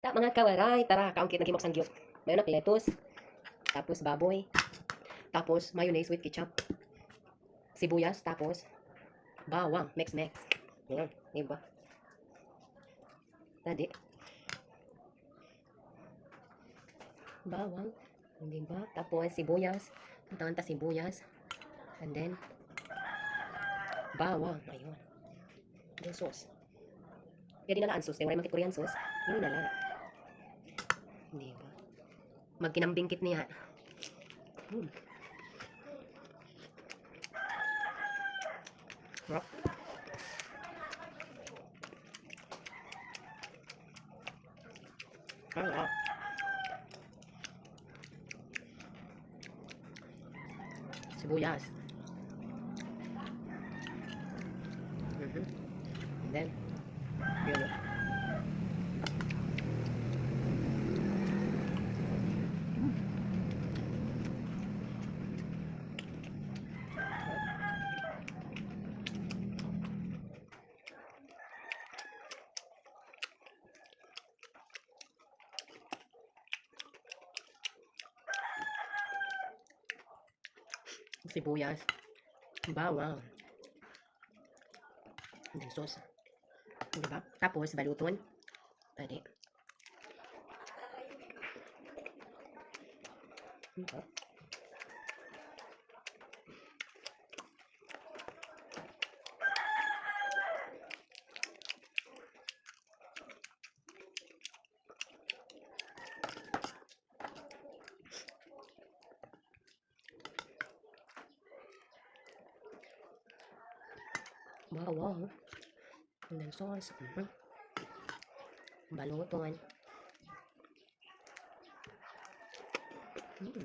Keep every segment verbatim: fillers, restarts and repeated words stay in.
Mga kawaray, tara, kaon kita, naghimo ak sangyup. May-ada ak lettuce, tapos baboy, tapos mayonnaise with ketchup, sibuyas, tapos bawang, mix-mix. Ayan, di ba? Tadi. Bawang. Di ba? Tapos sibuyas. Butangan ta sibuyas. And then, bawang. Ayun. Yung sauce. Pwede na la an sauce. Kay waray man kay Korean sauce. Yun na la. Di ba? Magkinambing kit niya. Hmm. Sarap. Ay, ah. Sibuyas. Mhm. And then, yun. Sibuyas. Bawang. And then sauce. Di ba? Tapos, baluton. Pwede. Di ba? Bawang. And then sauce. Mhm. Baluton. Mm.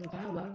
Ang bawang.